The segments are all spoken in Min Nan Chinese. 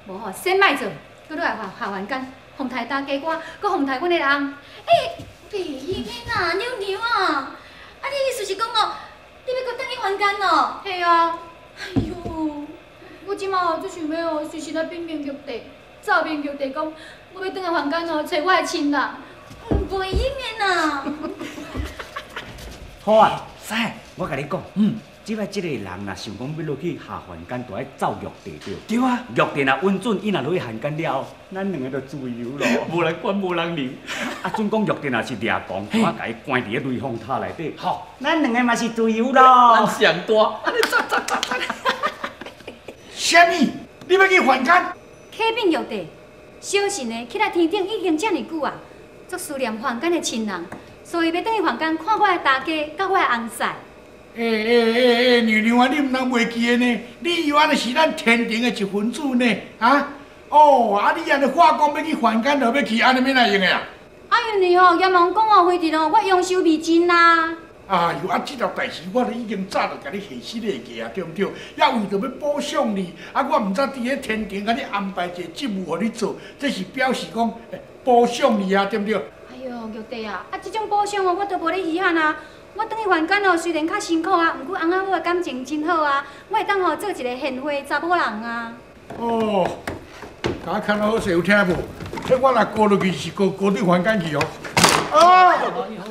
無吼，先莫做，閣落來下下凡間，奉刣大家我，閣奉刣阮的翁。欸，袂用的啦，娘娘啊！啊，你意思是講哦，你欲閣轉去凡間哦？嘿啊！哎喲，我這馬吼足想欲哦，隨時來稟明玉帝，奏明玉帝講，我欲轉來凡間哦，揣我的親人。袂用的啦！好啊，師，我共你講，這擺這个人若想講欲落去下凡間，就愛奏玉帝對。對啊。玉帝若允准，伊若落去凡間了後，咱兩个就自由咯，無人管，無人理。啊，準講玉帝若是掠狂，我共伊關佇咧雷峰塔內底。好，咱兩个嘛是自由咯。咱上大，按呢讚讚讚讚。啥物？你欲去凡間？啟稟玉帝，小神呢起來天頂已經遮爾久啊，足思念凡間的親人，所以欲轉去凡間看我的大家，佮我的翁婿。欸欸欸欸，娘娘啊，你毋通袂記得呢？你猶按呢是咱天庭的一分子呢，啊？哦，啊你按呢話講欲去凡間就欲去，按呢欲按怎用的啊？啊，因為吼，閻王講哦，非得哦，我庸壽未盡啊。哎喲，啊，這條代誌我都已經早就共你下死咧過啊，對毋對？也為著欲補償你，啊，我毋知佇咧天庭共你安排一个職務予你做，這是表示講補償你啊，對毋對？哎喲，玉帝啊，啊，這種補償哦，我都無咧稀罕啊。我轉去凡間哦，雖然較辛苦啊，毋過翁仔某的感情真好啊，我會當吼做一個賢惠查某人啊。哦，共我看好勢有聽無？彼我若過落去是過過對凡間去哦。啊！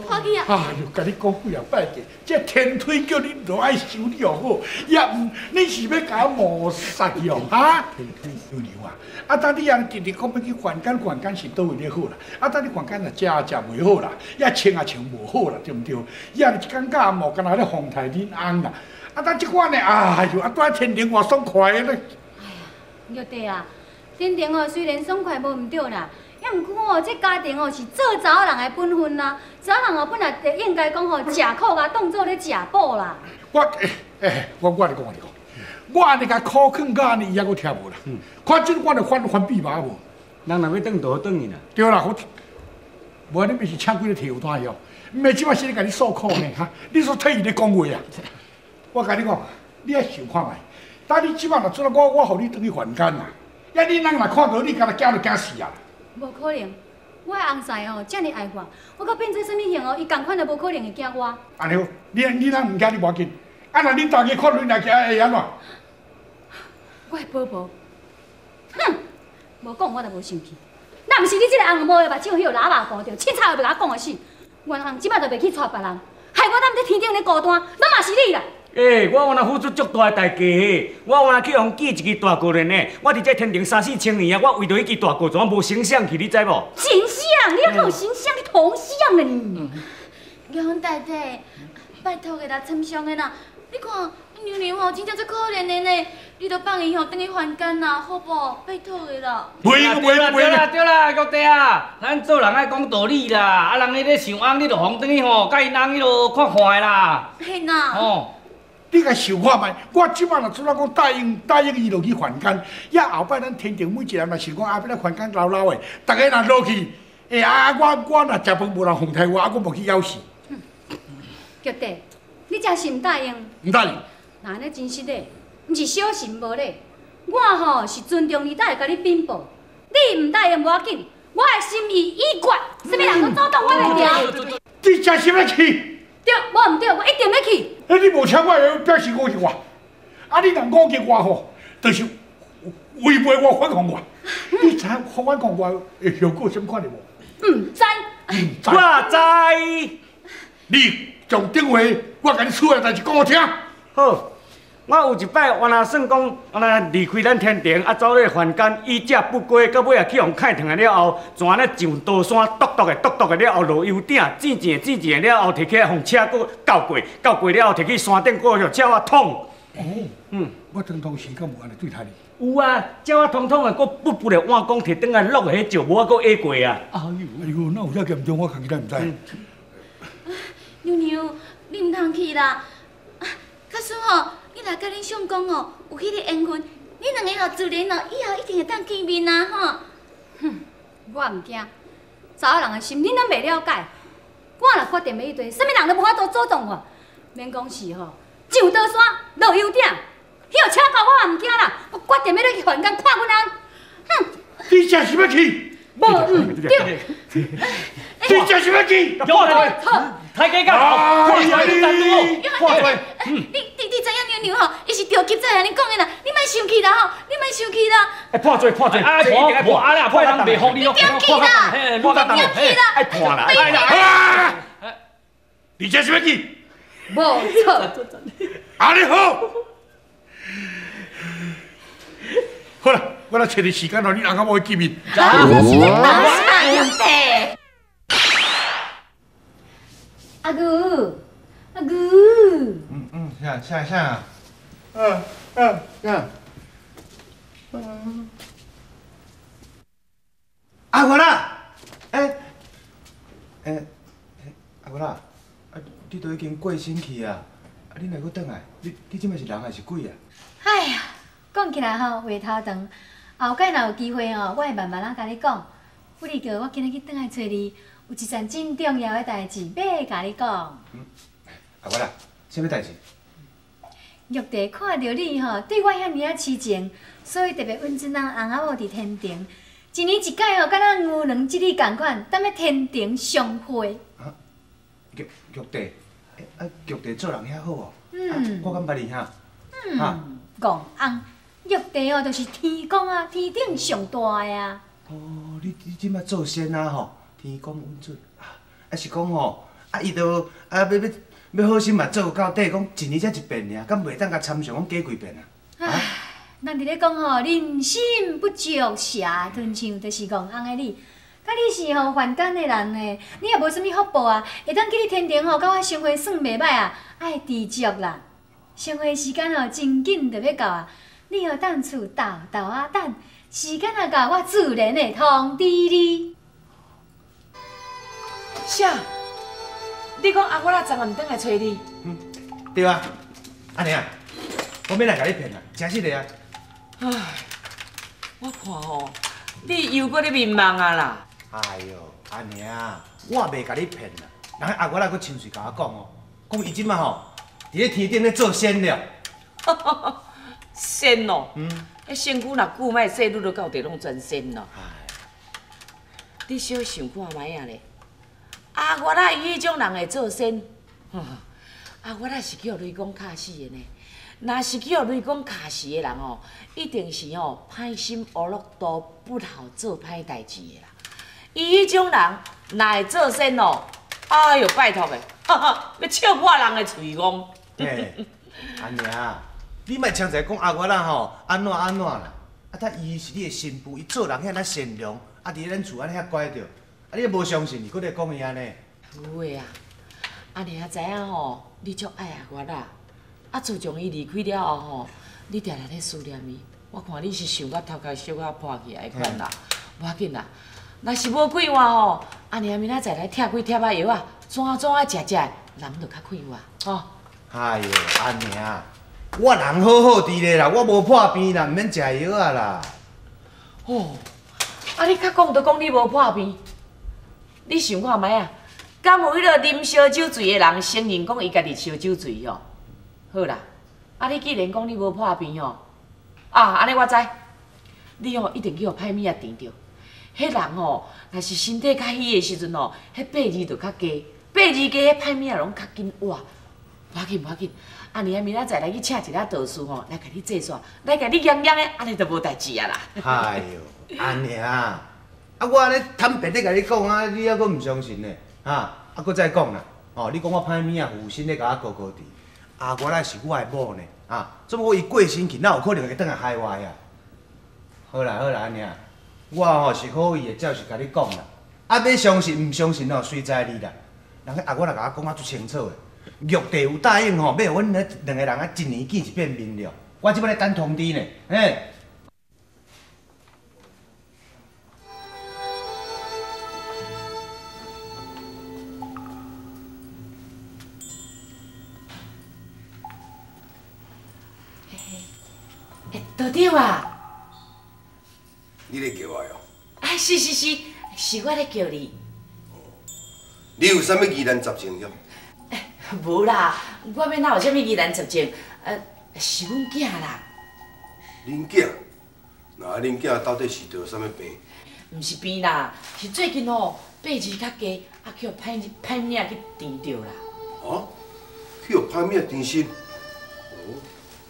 破去啊！哎喲，共你講幾仔擺過，這天梯叫你落愛修理好，也毋，你是欲共我謀殺去哦？哈？娘娘啊，啊，當你按呢直直講欲去凡間，凡間是佗位咧好啦？啊，當你凡間若食也食袂好啦，也穿也穿無好啦，對毋對？也一工到暗無，干焦咧奉刣恁翁啦。啊，當這款呢，哎喲，啊，蹛佇天庭偌爽快的咧。哎呀，玉帝啊，天庭哦雖然爽快無毋對啦。啊，毋過哦，這家庭哦是做查某人的本分啦。查某人哦本來就應該講吼，食苦共當做咧食補啦。我欸欸，我我來講，我來講，我按呢共苦勸到按呢，伊猶閣聽無啦。看這我就翻翻幣馬無。人若欲轉就予轉去啦。對啦，我無你毋是請幾个提油單去哦？毋是這擺是咧共你訴苦呢？哈，你煞替伊咧講話啊？我共你講，你愛想看覓，當你這擺若做我，我予你轉去凡間啦。啊，你翁若看著你，敢若驚就驚死啊！無可能，我的翁婿吼遮爾愛我，我閣變做啥物形哦，伊仝款都無可能會驚我。按呢好，你你翁毋驚你無要緊，啊若恁大家看著你若驚會按怎？我的寶寶，哼，無講我就無生氣。若毋是你這个紅毛的目睭予喇叭糊著，凊彩話欲共我講予死。阮翁這擺就袂去娶別人，害我踮佇天頂咧孤單，攏嘛是你啦！欸，我原來付出足大的代價，我原來去予寄一支大認呢。我佇這天庭三四千年啊，我為著彼支大認，怎無形象去，你知無？形象，你猶閣有形象，你銅像啊你！玉芬大姐，拜託的啦，參詳的啦，你看娘娘吼真正足可憐的呢，你著放伊吼轉去凡間啦，好無？拜託的啦。袂用袂用對啦對啦，玉帝啊，咱做人愛講道理啦，啊人彼咧想翁，你著予轉去吼，佮𪜶翁彼落看看的啦。嘿啦。吼。你共想看覓，我這擺若怎啊講答應答應伊落去凡間，也後擺咱天庭每一個人若想講啊，欲來凡間老老的，逐个若落去，欸啊我我若食飯無人奉刣我，啊我無去枵死。玉帝，你這是毋答應？毋答應。若按呢真實的，毋是小神無禮，我吼是尊重你，才會共你稟報。你毋答應無要緊，我的心意已決，啥物人閣阻擋我袂牢。你真心欲去？對，無毋對，我一定欲去。欸，你無請我，表示攻擊我。啊，你若攻擊我吼，就是違背我反抗我。你知影反抗我的後果啥物款的無？毋知。毋知。我知。你將電話，我共你厝的代誌講予我聽。好，我有一擺，原來算講，原來離開咱天庭，啊，走咧凡間，以者不歸，到尾也去予砍斷了後，全按呢上刀山，剁剁的，剁剁的了後，落油鼎，煎煎煎煎了後，提起來予車閣轎過，轎過了後，提去山頂閣予鳥仔捅。哦，我當當時敢無按呢對待你？有啊，鳥仔通通的，閣不不的碗公提轉來落彼石，無法閣下過啊。哎喲，哎喲，哪有遮嚴重？我家己敢毋知。娘娘，你毋通去啦！假使吼，你若佮恁相公哦有彼个緣分，恁兩个吼自然哦以後一定會當見面啊吼！哼，我毋驚，查某人的心恁攏袂了解。我若決定欲去綴，啥物人都無法度阻擋我。免講是吼，上刀山，落油鼎，予車轎我嘛毋驚啦。我決定欲落去凡間看阮翁。你真是欲去？无毋对。你真是欲去？破罪，太假讲，破罪，破罪。你知影娘娘吼，伊是着急才按呢讲的啦，你莫生气啦吼，你莫生气啦。哎，破罪破罪，啊破啊啦，破人袂服你哦，你点去啦？破点去啦？爱破啦，爱啦！你这是欲去？无错。按呢好。好啦，我来揣个时间，予你翁仔某见面。这是咧讲啥玉帝？阿姑，阿姑。啥啥啥？嗯嗯嗯。阿月啦，欸欸，阿月啦，啊，你都已经过身去啊，啊，你若阁转来，你这摆是人还是鬼啊？哎呀，讲起来吼，话头长，后盖若有机会吼，我会慢慢仔共你讲。不哩个，我今日去转来揣你，有一件真重要的代志欲共你讲。阿月啦，啥物代志？玉帝看著你吼，对我遐尔仔痴情，所以特别允准咱翁仔某伫天庭，一年一摆吼，敢若牛郎织女仝款，踮咧天庭相会。啊，玉玉帝，啊，玉帝做人遐好哦。嗯。我敢捌伊哈？嗯，戆翁，玉帝哦，就是天公啊，天顶上大的啊。哦，你这摆做仙啊吼，天公允准啊，啊是讲吼，啊伊都啊欲。欲好心嘛，做到底，讲一年才一遍尔，敢袂当共参详讲加几遍啊？唉，人伫咧讲吼，人心不足蛇吞象，就是戆翁的你。甲你是吼凡间的人呢，你也无啥物福报啊，会当去你天庭吼，佮我相会算袂歹啊，爱知足啦。相会时间吼真紧就欲到啊，你吼等厝沓沓仔等，时间若到，我自然会通知你。啥？你讲阿我仔昨暗毋转来揣你？嗯，对啊，阿娘，我欲来共你骗啊，真实的啊。唉，我看吼，你又阁咧眠梦啊啦。哎哟，阿娘，我袂共你骗啦。人阿我仔阁亲嘴共我讲哦，讲伊这马吼，伫咧天顶咧做仙了。仙哦？嗯。彼身躯若久莫洗，愈落到地拢全仙咯。你小想看觅仔咧。阿月仔伊彼种人会做仙，阿月仔是去予雷公敲死的呢。若是去予雷公敲死的人哦，一定是吼歹心乌落肚，不好做歹代志的啦。伊彼种人若会做仙哦，哎哟，拜托的，欲笑破人的喙戆。嘿，阿娘，你莫枪才讲阿月仔吼按怎按怎啦。啊，他伊是你的新妇，伊做人遐尔善良，啊，伫咱厝按呢遐乖著。啊！你无相信，你阁咧讲伊按呢？有的啊，阿娘知影吼，你足爱阿月仔。啊，自从伊离开了后吼，你定定咧思念伊。我看你是想到头壳小可破去的款啦。无要紧啦，若是无几换吼，阿娘明仔载来拆几贴仔药仔，怎怎仔食食，人就较快活吼。哎哟，阿娘，我人好好伫咧啦，我无破病啦，毋免食药啊啦。哦，啊你较讲就讲你无破病。你想看觅啊？敢有彼个啉烧酒醉的人承认讲伊家己烧酒醉吼？好啦，啊你既然讲你无破病吼，啊按呢我知，你吼一定去予歹物仔挃著。彼人吼，若是身体较虚的时阵吼，彼八字就较低，八字低，彼歹物仔拢较紧活。无要紧，无要紧，啊你明仔载来去请一个道士吼，来共你祭煞，来共你验验的，按呢就无代志啊啦。哎哟，阿娘。啊，我按呢坦白咧共你讲啊，你犹阁毋相信呢？哈，啊，阁再讲啦，哦，你讲我歹物仔附身咧共我高高伫，阿月仔是我的某呢，啊，怎么伊过身去，哪有可能会转来害我呀？好啦好啦，按呢，我吼是好意的，照实共你讲啦。啊，欲相信毋相信吼，随在你啦。人彼阿月仔共我讲啊足清楚的，玉帝有答应吼，欲予阮两个人啊一年见一遍面了。我这摆咧等通知呢，嘿。道长啊！你咧叫我哟？啊，是是是，是我咧叫你。你有啥物疑难杂症哟？无啦，我欲哪有啥物疑难杂症？是阮囝啦。恁囝？那恁囝到底是得啥物病？毋是病啦，是最近吼八字較低，啊去予歹歹命去甜著啦。啊？去予歹命缠身？哦，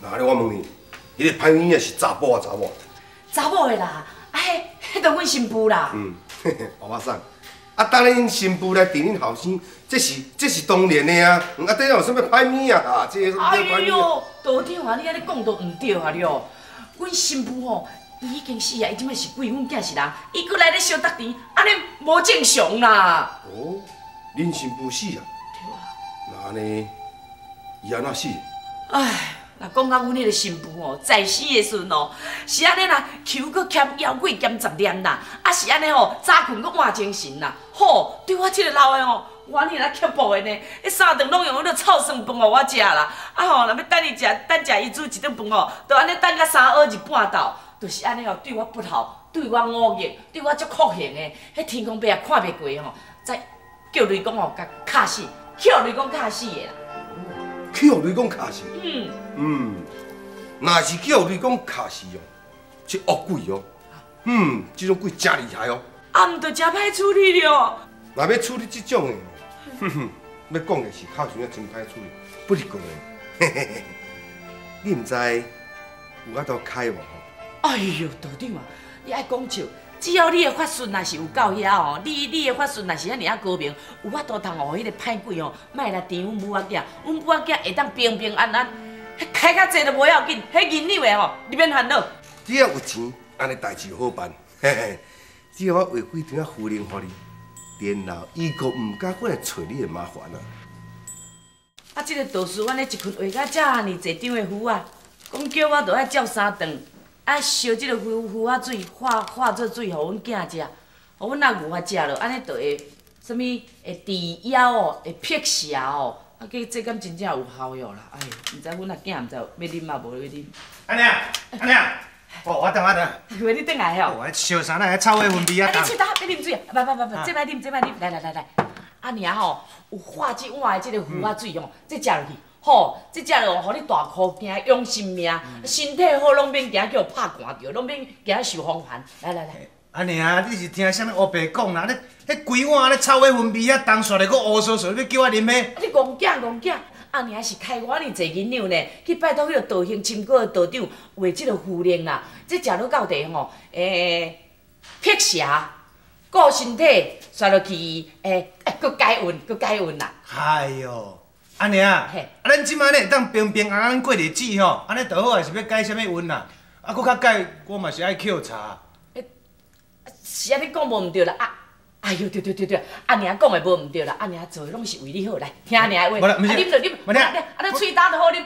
那咧我問你，彼個歹命是查埔抑查某？查某的啦，啊彼，彼就阮新婦啦。嗯，嘿嘿，欧巴桑，啊，等恁新婦來纏恁後生，這是當然的啊。啊，這有啥物歹物啊？這個哎喲，道長啊，你按呢講都毋對啊了。阮新婦吼，伊已經死啊，伊這擺是鬼，阮囝是人，伊閣來咧相觸纏，按呢無正常啦。哦，恁新婦死啊？對啊。那按呢，伊按怎死？唉。若講到阮彼个新婦吼，在生的時陣吼，是按呢啦，球閣欠妖鬼兼雜念啦，啊是按呢吼，早睏閣換精神啦，吼，對我這个老的吼，我爾來刻薄的呢，彼三頓攏用彼个臭酸飯予我食啦，啊吼，若欲等伊食，等食伊煮一頓飯吼，就按呢等到三晡日半晝，就是按呢吼，對我不孝，對我忤逆，對我足酷刑的，彼天公伯也看袂過吼，才叫雷公吼共敲死，去予雷公敲死的啦。去予雷公敲死？嗯。嗯，若是去予雷公敲死哦，這惡鬼哦，這種鬼真厲害哦。啊，毋就誠歹處理了。若欲處理這種的，哼哼，欲講的是較像真歹處理，不是講的，嘿嘿嘿，你毋知有法度開無？哎喲，道長啊，你愛講笑，只要你的法術若是有夠遐吼，你的法術若是遐爾仔高明，有法度通予彼个歹鬼吼，莫來纏阮母仔囝，阮母仔囝會當平平安安。彼開較濟都無要緊，彼銀兩的吼，你免煩惱。只要有錢，按呢代誌就好辦。嘿嘿，只要我畫幾張仔符令予你，然後伊閣毋敢過來揣你的麻煩啊。啊，這個道士按呢一困畫甲遮爾濟張的符仔，講叫我著愛照三頓，愛燒這個符符仔水，化化做水，予阮囝食，予阮阿牛仔食落，按呢就會啥物會治妖哦，會辟邪哦。啊，這敢真正有效用啦！哎喲，毋知阮阿囝毋知欲啉啊，無欲啉。阿娘，阿娘，哦，我轉我轉。喂，你轉來哦。我燒啥那臭味薰味啊！你拭焦，欲啉水啊？不不不不，這擺啉，這擺啉，來來來來。阿娘吼，有化這碗的這个符仔水吼，這食落去，吼，這食落予你大箍驚，養性命，身體好，攏免驚叫拍寒著，攏免驚受風寒。來來來。阿娘，你是聽啥物烏白講啦？你彼規碗咧臭味薰味遐重，煞來閣烏趖趖，你欲叫我啉彼？你戇囝戇囝，阿娘是開我爾濟銀兩呢，去拜託彼个道行深高的道長畫這个符令啦。這食落到底吼，辟邪、顧身體，煞落去，閣解運，閣解運啦。哎喲，阿娘，啊，咱這擺咧會當平平安安過日子吼，按呢就好啊，是欲解啥物運啦？啊，閣較解，我嘛是愛抾柴。是按呢講無毋對啦，啊！哎喲，對對對對，阿娘講的無毋對啦，阿娘做的攏是為你好，來聽阿娘的話。無啦，毋是，啉就啉，啊，你喙焦就好啉。